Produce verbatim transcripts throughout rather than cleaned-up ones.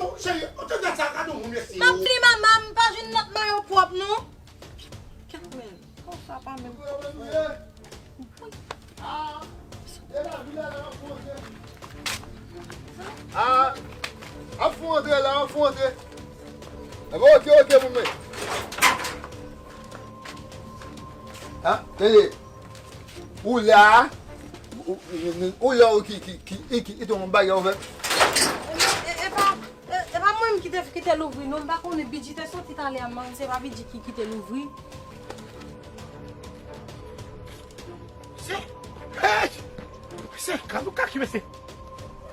Cheri, ou te gad sa, gade yon moun mesye. M ap di manman m pa jwenn lòt mayo pwòp non. Kèt men, konsa pa menm. Ah, ap fon antre la, ap fon antre. Ebe, oke, oke, moun mwen. Ah, tande. Ou la, ou, ou, ou la, ou ki, ki, ki, ki, ki, ki, yon bagay ou fè. E, e, e pa, e, e pa mwen menm ki te, ki te louvri, non, m pa konnen, Bidji te soti talè a, m se pa Bidji ki, ki te louvri. Mesye, hey! Mesye, gade yon kaki, mesye.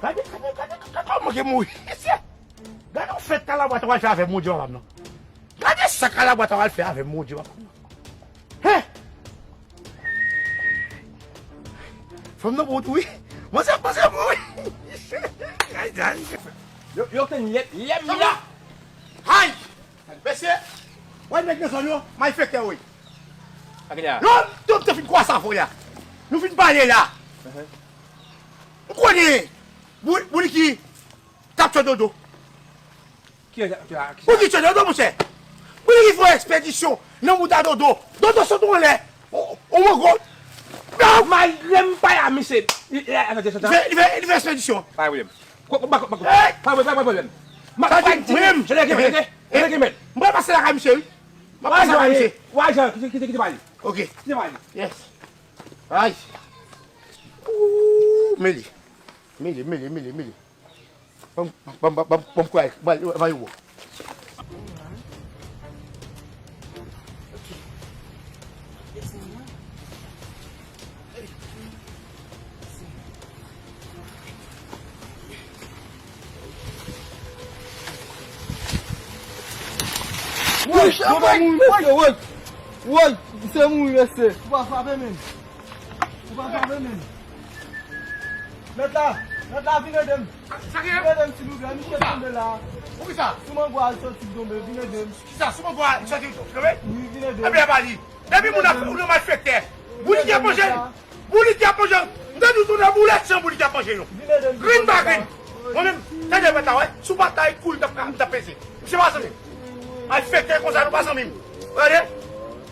Gade, gade, gade, gade kòman ke mouri, mesye. Gade yon fèt kalabwa ta pral fè avè m, Bondye papa m nan. Gade sa kalabwa ta pral fè avè m, Bondye papa m nan. Hein? Fanm nan bon tou wi. Manzè, manzè bon wi. Ay, ay. Yo, yo te nyèt, lè m la. Ay! Mesye, wè nèg nan zòn yo, malfektè wi. Yo, yo te fin kwase avè w la. Nou fin pale la. M konnen Bou-, Bouliki t ap fè dodo. Ki, ki, ki, Bouliki t ap fè dodo, monchè. Bouliki fè yon ekspedisyon nan mouda dodo. Dodo sot yon lè. O, o, mon gwo. Malgre m pa la, misye. Li, li, li fè, li fè, li fè ekspedisyon. Pa pwoblèm. Ko, ko, bako, bako. Hey! Pa, pa, pa, pa pwoblèm. Ma, sa pa di, di, mwen, je lè gen, je lè gen, je lè gen, men. Mwen pase lakay misye, wi. Mwen pase lakay misye. Wa jan, kite, kite, kite pale. Ok. Kite pale. Yes. Ay. Ooh, mele. Mele, mele, mele, mele. Ban m, ban m, ban m, ban m, ban m kwè, ban m, ban m, Woy, woy, woy, woy, woy, misye mouri, mesye. Ou pa frape menm. Ou pa frape menm. Mèt la, mèt la, vin ede m. Sa gen? Vin ede m, silvouplè. Misye tonbe la. Poukisa? Sou mango a, li soti tonbe. Vin ede m. Kisa? Sou mango a, li soti tonbe? Wi, vin ede m. Ebyen, ba li. Depi moun ap fè, ou nan malfektè. Bouliki ap manje. Bouliki ap manje. M te di w tou nan boulèt san bouliki ap manje yo. Vin ede m. Grin pa grin. Mwen menm, tande mèt la, wè. Si w pa t la, e kou l t ap, m t ap peze. Misye pa zanmi m. Malfektè konsa, nou pa zanmi m. Tande?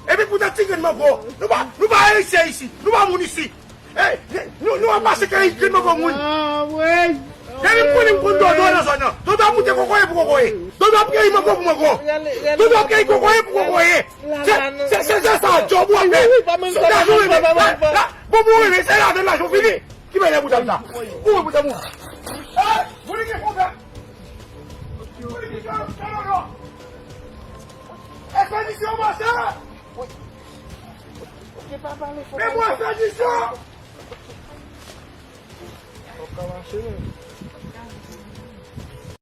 Epi pou tèt ti grenn mango, nou pa, nou pa ayisyen isi, nou pa moun isi. Ey, nou, nou ap mache kay grenn mango moun. Depi m konnen m konn Dodo nan zòn nan. Dodo ap moute kokoye pou kokoye. Dodo ap keyi mango pou mango. Dodo ap keyi kokoye pou kokoye. Se, se, se, se sa, djòb w ap fè. Sou gaz ou rele. La, la, bon, bon, rele, se ladan lajan w fini. Ki mèlè bouda m sa? Ou wè bouda m ou? Ey, moun ki fè w fè. Moun ki fè w fè Dodo. Ekspedisyon mache! Men bon, ekspedisyon! Fòk ka mache, men.